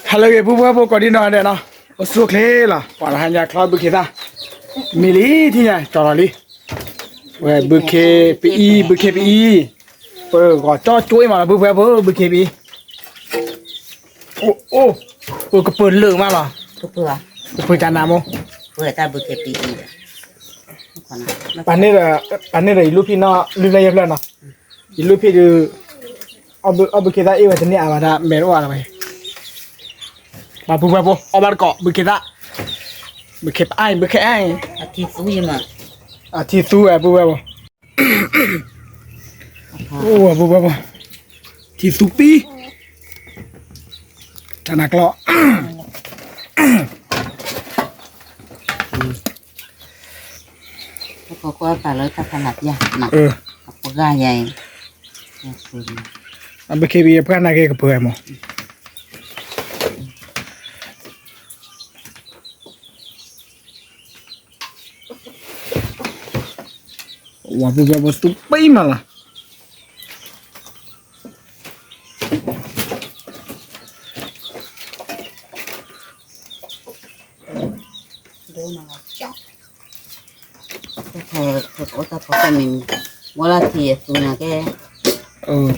ဟါလၢအဂ့ၤ ပုၢ်ဝဲၢ်ဖိကိးဒံနီၢ်ဒဲးနီၤ, အိၣ်ဆူၣ်အိၣ်ချ့လီၤ, ပှၤတဟါညါချီဘုခ့သၣ်, မံလံထံၣ်ညါ ကၠီလီၤလံ, ဝဲဘုခ့ပအံၤ ဘုခ့ပအံၤ, ပဂီၤကၠီကၠိအံၤမးလီၤ ပုၢ်ဝဲၢ်ဖိ ဘုခ့ပအံၤ, အိၣ်အိၣ်, ပကပၢၤလၢာ်မးလီၤ, ကပၢၤတၢ်နါမိၢ်, ပှၤန့ၣ်ဒီးယလူၢ်ဖံးနီၢ် လုၢ်ဖျၢၣ်ယဲၢ်ဖျၢၣ်နီၤ, ယလူၢ်ဖံးဒုး အီၣ်ဘုခ့သၣ်အ့ၣ်ဝဲတန့ၢ်အါဘၣ်ဒၣ် မဲာ်တအိၣ်အါလီၤဝဲ, ပှၤပုၢ်ဝဲၢ်ဖိ အီၣ်ဘၣ်တကိး ဘုခ့သၣ်, ဘုခ့ပအံၤ ဘုခ့အံၤ, အထံသူဝဲ ပုၢ်ဝဲၢ်ဖိ, အိၣ်ဝဲပုၢ်ဝဲၢ်ဖိ, ထံသူပံ, တၢ်နါကျီၢ် ပှၤကွၢ်တၢ်လၢတၢ်ဖးနးပျၢ်, အပှၤဂၤယၤအံၤ, အဘုခ့ပအံၤ အပှၢ်နၢ်က့ကပၢၤဝဲမး, ဝဲပုၢ်ဝဲၢ်ဖိသူပံမးလီၤ.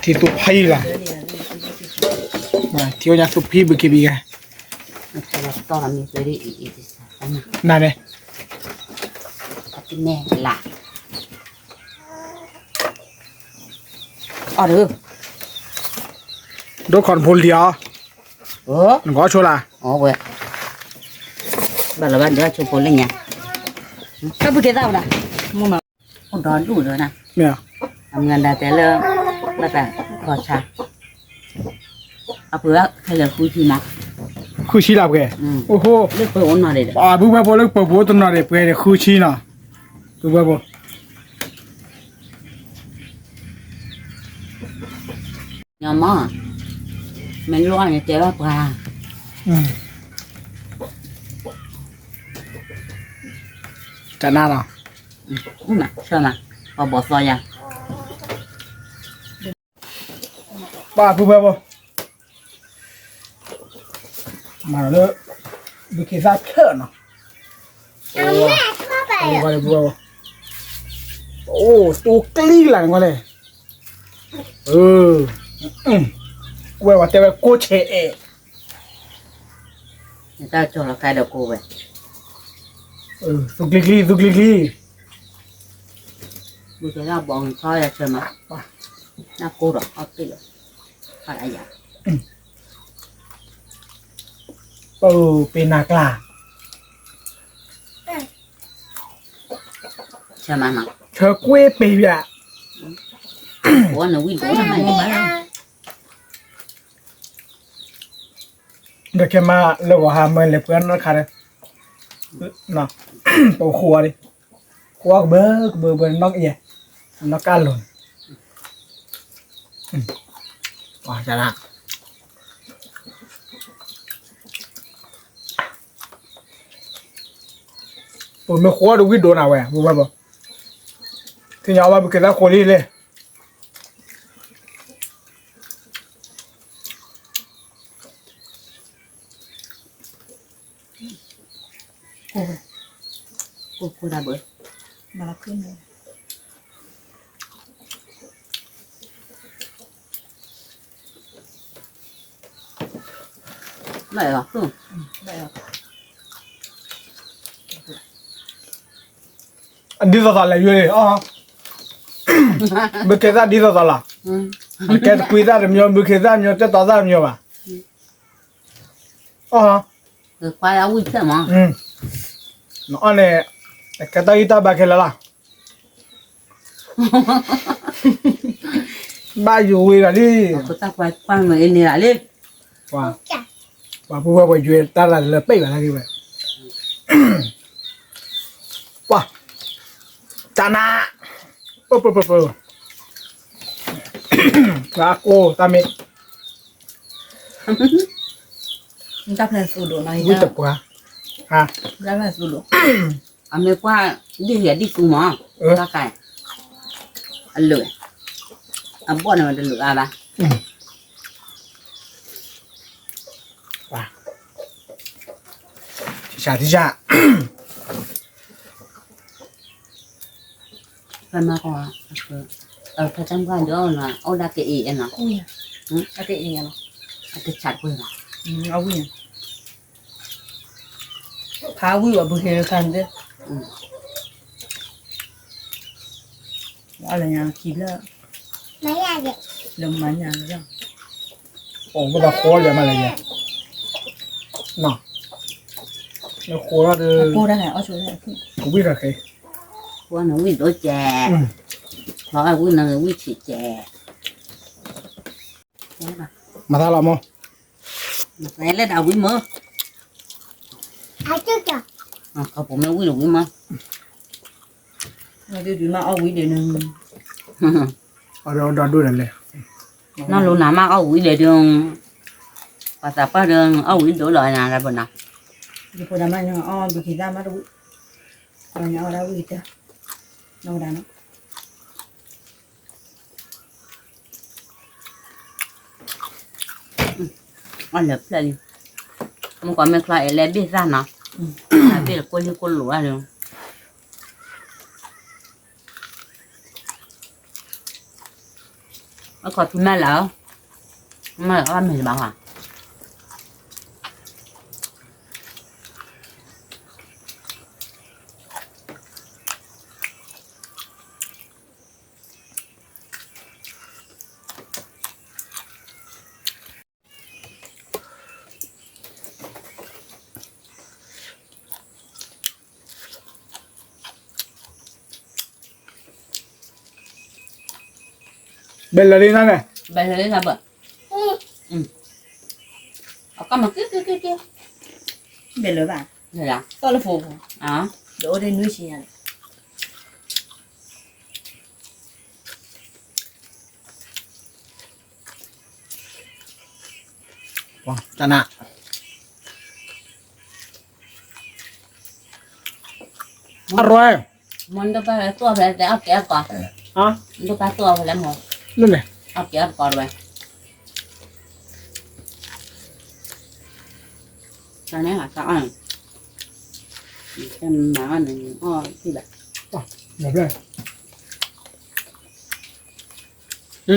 ထံသူဖံလီၤ, ထံအိၣ်ညါသူဖံဘုခ့ပံဂၤ, နန့ၣ် ဒိၣ်ခီၣ်တဖိလံၤအီၤ, နကအီၣ်ဆိလၢ်, ဘၣ်လီၤဘၣ်ဒုးအီၣ်ဆိဖိလၢညါ, တၢ်ဘုကဲသၣ်ဝဲဒၣ်, အိၣ်ဒီဒူၣ်ဒီးနၤ, အမၤဒၣ်တဲလၢ, ဘၣ်တၢ်ခီၣ်ဆါ, အပှဲၤခဲလၢာ်ဃုဆံမး, ဃုဆံလၢ်ပှဲၤ, အိၣ်ဟိ, လၢပှဲၤအိၣ်နီၢ်ဒဲး, ပုၢ်ဝဲၢ်ဖိလၢပှဲၤပူၤအိၣ်တနီၤဒဲး ပှဲၤဃုဆံနီၤ, ပုၢ်ဝဲၢ်ဖိ ညီမး, မ့ၢ်လိၣ်အီၤန့ၣ်တဲဘၣ်ပှၤ, တၢ်နါလီၤ, ဆၢမး, ပှၤဘီၣ်သီယၤ, ပှၤပုၢ်ဝဲၢ်ဖိ, မၤလၢ, ဘုခ့သၣ်ချၢၣ်နီၤ, အိၣ်, အိၣ်, တိကျံလၢ်န့ၣ်ကွၢ်လဲၣ်, ဝဲဝဲတဲဝဲကိးဆဲးအဲၣ်, တၢ်ကၠီလီၤခါဒီးကိးဝဲ, သူကျံကျံ သူကျံကျံ, ဘုကဲသၣ်ဘီၣ်ထီယၤဆၢမး, နၢ်ကိၢ်ဒီးအီၣ်တ့ၢ်လီၤ, ဖးအယၤ ပပ့ၤနၤကျါ, ဆၢကွ့ပ့ၤယၤ, ဒီးခဲမးလၢဂီၤဟါမၢလဲၤပှဲၤနီတခါဒီး, ပဃိအီၤဒံး, ဃိအီၤကဘၢကဘၢဘၢနီၢ်ကယဲၢ်, နီၢ်ကၢ်လိၤန့ၣ်, ပမ့ၢ်ဃိအီၤဒီးဝံၣ်ဒိၣ်နၤဝဲ ပဝဲဘၣ်, သ့ၣ်ညါအီၤဘၣ်ပကဲသးဃိလံလဲၣ်, ကိၢ်ကိၢ်တၢ်ဘၢ, ဘၣ်အီၤ, ဒ်သိးသိးလဲၣ်ယွၤ, ဘုကဲသးဒ်သိးသိးလီၤ, ကဲတကွံသးတမံၤ ဘုခ့သးတမံၤ တဲတီသးတမံၤဘၣ်, အီၤ, အီၤန့ၣ်, ကဲတၢ်ဂံၢ်တၢ်ဘါခဲလၢာ်လီၤ, ဘၣ်ယိၤဝံၤလီၤလံ, လံ, ပှၤပုၢ်ဝဲၢ်ပှၤယွၤတၢ်ရၤလၢပ့ၢ်ဘၣ်လၢဂ့ၤဝဲ, ပှၤ, တၢ်နါ, ပပပပ, ပှၤကိးတၢ်မ့ၢ် တၢ်ဖျဲၣ်သူဒိၣ်နီၤ, ဝံၣ်တပှၢ်, တၢ်ဖျဲၣ်သူဒိၣ်, အမ့ၢ်ကွၢ်, ဒ်ယၤဒ်သူမး, တၢ်ကါ, အလၢာ်, အဘီၣ်န့ၣ်ဝဲတလၢာ်အါဘၣ်, ပှၤ စးထံၣ်စး ဖဲမၤကီး ဖဲတၢ်မုၢ်ကီးဒုးအီၣ်နီၤ အီၣ်ဒၣ်ကအ့ၣ်နီၤ အက့ၣ်အ့ၣ်နီၤ အတဆးကွံာ်ဘၣ် အဝံၣ် ဖးဝံၣ်ဝဲဘုဟ့ခါန့ၣ် အီၣ်လၢညါခံဘျီ လၢမၤညါလၢ အိၣ်ဝဲဒၣ်ဃိလၢမၤလၢယဲ နီၤ လၢဃိလီၤဒီး ကဝံၣ်ရခဲ ဃိနဝံၣ်ဒိၣ်ကဲ လီၤဝံၣ်နဝံၣ်ဆံးကဲ မၤသးလီၤမး မၤသးလၢဒၣ်ဝံၣ်မး ခီပူၤမ့ၢ်ဝံၣ်လၢဝံၣ်မး မၤသးဒုးမၤအီၣ်ဝံၣ်ဒီးန အီၣ်ဒီးဒိၣ်ဒီးလဲၣ် နီၢ်လူနၤမးအီၣ်ဝံၣ်ဒီးဒုး ပှၤသးပှၢ်ဒီး အီၣ်ဝံၣ်ဒိၣ်လီၤနၤလၢပနၤ ယဖိဒၣ်မးညီအီၣ်ဘုခ့သၣ်မးတဝံၣ် အီၣ်ဝဲဒၣ်ဝံၣ်ကတၢၢ် နီၢ်ဝဲဒၣ်နီၤ အီၣ်လၢဖျၢၣ်လံ မုၢ်ကီးမ့ၢ်ချီအဲၣ်လဲဘ့ၣ်သၣ်နီၤ ဘ့ၣ်လၢကိၣ်လံကိၣ်လိာ်အါလံ အခီၣ်ထံမ့ၢ်လၢ မ့ၢ်လၢအီၣ်မ့ၢ်တဘၣ်ဟါ ဘဲလၢာ်လံနၤန့ၣ် ဘဲလၢာ်လံနၤဘၣ် အကမၤက့က့က့က့ ဘဲလၢာ်ဘၣ် တီၢ်လၢဖိ ဒီးအိၣ်ဒ်နွံဆံညါန့ၣ် တနၤ အရွဲ မ့ၢ်ဒိၣ်ပၢ်လၢတူၢ်ဖဲလဲၣ် အီၣ်က့ၤအီၣ်တကီး ဒိၣ်ပၢ်တူၢ်ဖဲလဲၣ်မ့ၢ် အီၣ်က့ၤအီၣ်တကီးတဝဲ တၢ်န့ၣ် တၢ်အီၣ်န့ၣ် တၢ်မၤအီၣ်န့ၣ် အီၣ်သံဘၣ် ယ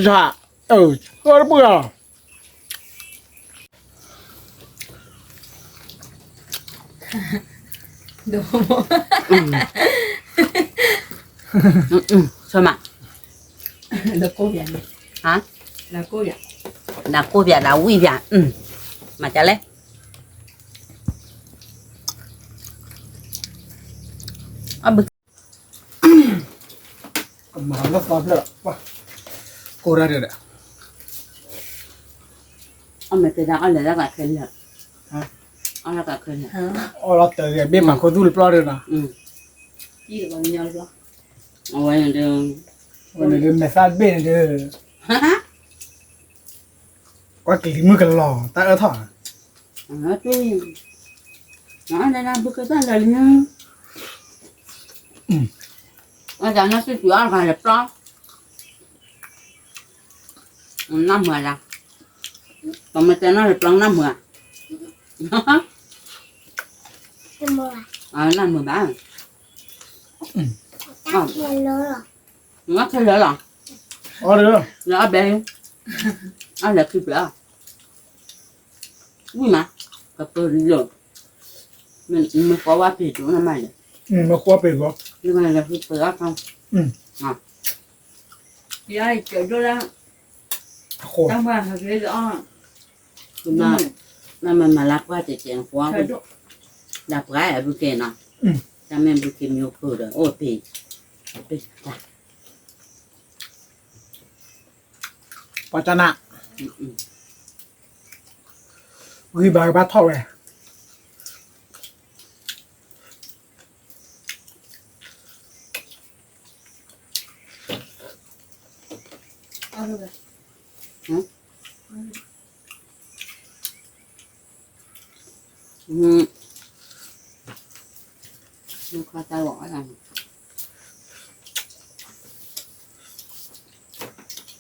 စး အၢ အၢတပှၢ် ဆိမး ဟါ နကိၢ်ပၠးနဝံၣ်ပၠး မၤကလဲၣ် အဘု ကမၤလၢသီဖျၢၣ် ကိၢ်တၢ်ဒီး အမဲာ်တဲဒၣ်အီၣ်လဲၤလၢကခဲလၢာ်, အီၣ်လၢကခဲလၢာ်, အီၣ်လီၤတၢ်ဂ့ၤ ဘ့ၣ်မၤခိၣ်သူၣ်တပျီဒီးနီၤ, အဝဲန့ၣ်ဒီး အဝဲန့ၣ်ဒီးမဲာ်သၣ်တဘ့ၣ်န့ၣ်ဒီး ကွၢ်ကလံၤမုၣ်ကလီၤ တၢ်အၢထီၣ်, အဒၣ်ဘုကတၢ်လၢာ်လံ, အတၢ်နီၢ်စံၣ်စံၣ်အီၣ်တဂၤလဲၤပျီ နၢ်မုာ်ဒၣ်, ပမ့ၢ်တဲနီၢ်လဲၤပျီနၢ်မုာ်ဧါ, နၢ်မုာ်ဘၣ်, နခဲလၢာ်လီၤ, လၢအဘဲ, အလဲၤခံပျၢ်, ဝံၣ်မး, ကပၢၢ်လၢာ်, မ့ၢ်ကွၢ်ဝဲပ့ၤဒိၣ်နမးလဲၣ်, မ့ၢ်ကွၢ်ပ့ၤဘီ, လဲၤခံပျၢ်အခါ, ယကၢဒိၣ်လၢ တၢ်မၤဟးက့ၤအီၣ်, မ့ၢ်မၤလၢပှၢ်တဲတဲနကွၢ်, လၢပှၢ်အဲၣ်ဘုက့ၤနီၤ, တၢ်မ့ၢ်ဘုက့ၤမ့ၢ်အိၣ်ခိၣ်ဒီး အိၣ်ပ့ၤ, ပှၤတနး, ဂံၢ်ဘါကဘၣ်ထီၣ်ဝဲ.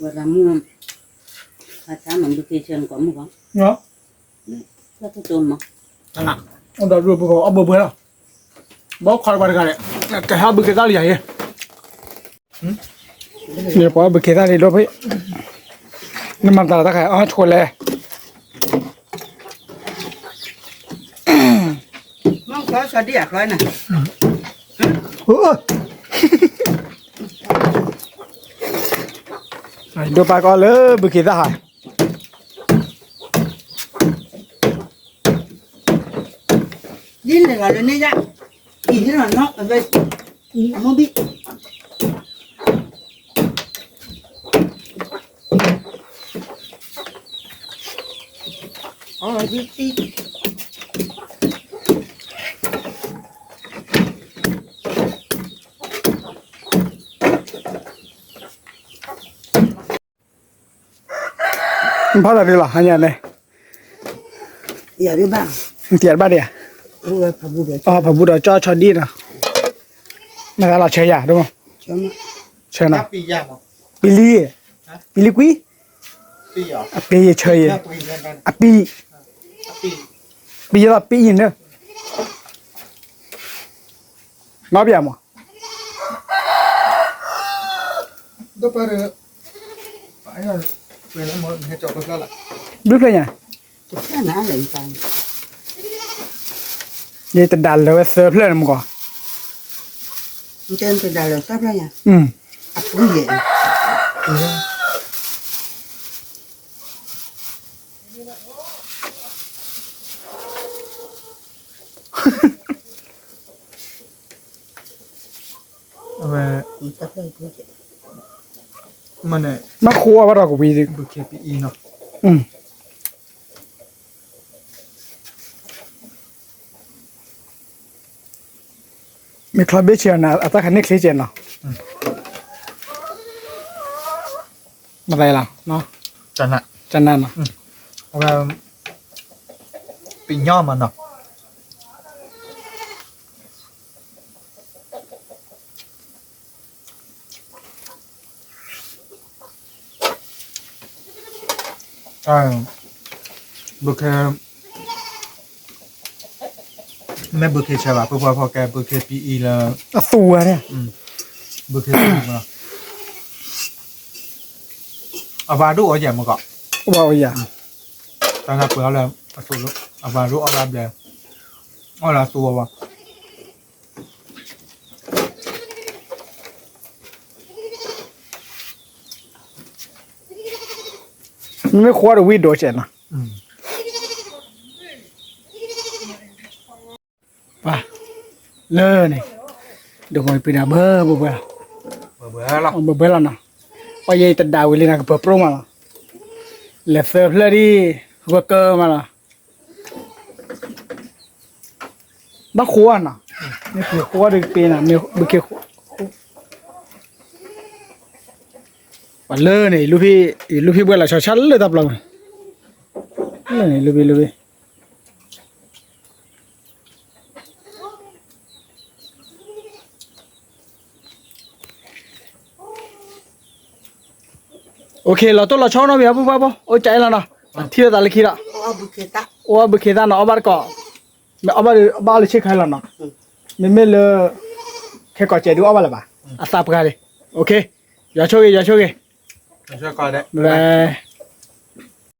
ဝဲဒၣ်မုၢ်, ခါဆါမၤဒုးက့ၤဆၢနကိးမုၢ်ကီး, တၢ်တတိမး, တနး အိၣ်ဒီးဒူၣ်ပူၤအီၣ်ဘၢဘၢလီၤ, ဘီခီတပှၤတဂၤန့ၣ်, ကဟဲဘုက့ၤသၣ်လံယၤအံၤ, ပှၤဘုက့ၤသၣ်လံဒိၣ်ဖဲ, နမၤတၢ်လီၤတၢ်ခါအီၣ်ဆိလဲၣ် ဒိၣ်ပၢ်ကီၢ်လၢဘုခ့သၣ်ဟါ, ဒ်လဲၣ်ဂၤလၢန့ၣ်ယါ, အံၤဟ့ၣ်လီၤနီၢ်အဝဲ, အမိၢ်ဘံၣ် ဖးတၢ်ဒ်လီၤ ဟါညါန့ၣ်, တဘၣ်ဒံးဧါ, ဖးဘူးဒီးကၠီဆီဒံၣ်နီၤ, နဂၤလီၤဆၢယၤ, ဆၢနီၤ, ပံလံ, ပံလံကွံ, အပံယဆၢယဲ, အပံ, ပံယသီပံယန့ၣ်, နီၢ်ပယၤမး ဘျုးဖျၢၣ်ညါ, ယတဒၣ်လၢာ်ဝဲသၢဖျၢၣ်န့ၣ်မကီး, တဒၣ်လၢာ်သၢဖျၢၣ်ညါ, အပူၤယဲ, အဝဲ, မ့ၢ်န့ၣ်, မ့ၢ်ဃိအီၣ်ဘၣ်ဒီးကဝံၤ, မ့ၢ်ချီဘ့ၣ်ဆ့ၣ်အီၤန့ၣ် အတၢ်ခါန့ၣ်ချ့ကဲနီၤ, မသးလီၤ, ကနၣ်နီၤ, အဝဲ, ပညီမးနီၤ ဘုခ့, မ့ၢ်ဘုခ့ဆၢဘၣ် ပပှၤဖီကဲ ဘုခ့ပံအံၤလၢ, အသူၣ်ဝဲန့ၣ်, ဘုခ့ပံအံၤမး, အဝၤဒိၣ်အီၤယဲၢ်မးကီး, အဝၤအီၤယဲၢ်, တၢ်နၢ်ပှဲၤအီၤလၢ, အဝၤဒိၣ်အီၣ်ဘၣ်ဘျဲ, အီၣ်လၢအသူၣ်ဝဲဝဲ မ့မ့ၢ်ဃိဒီးဝံၣ်ဒိၣ်ကဲနီၤ, ပှၤ, လၢန့ၣ်, ဒိၣ်မီၢ်ပံၤနၤဘၢဘၢဘၢလီၤ, ဘၢဘၢလီၤနီၤ, ပှၤယဲအံၤတဒၣ်ဝံၤလံနၤကပၢၤပြိမးလီၤ, လဲၤသၢဖျၢၣ်ဒံး, ဂီၤကၢမးလီၤ ဘၣ်ဃိနီၤ, မ့ၢ်ပှၤဃိဒီးကပ့ၤနီၤ, မ့ၢ်ဘုခ့ဃိ, ပှၤလၢန့ၣ်, ယလူၢ်ဖံဘှဲလီၤဆီဆါလၢတၢ်ပျီ, လၢန့ၣ်လူၢ်ဖံလူၢ်ဖံ, အိၣ်ခ့ လီၤတိၢ်လီၤဆီနီတမံၤ အပုၢ်ပှၢ်ဖိ အိၣ်ကအဲၣ်လီၤနီၤ, ထံၣ်လိာ်သးလၢခံဒီး, အိၣ်ဘုခ့သၣ်နီၤ အီၣ်ဘၣ်တကိး, မ့ၢ်အီၣ်ဘၣ်ဒီး ဘၣ်အီၣ်လၢဆ့ၣ်ခါလီၤနီၤ, မ့မ့ၢ်လၢ ခဲကိးစဲးဒုးအီၣ်ဘၣ်လၢၤဘၣ်, အသးပှၢ်လံ, အိၣ်ခ့, ယွၤဆိၣ်ဂ့ၤ ယွၤဆိၣ်ဂ့ၤ, ဘၣ်ဘၣ်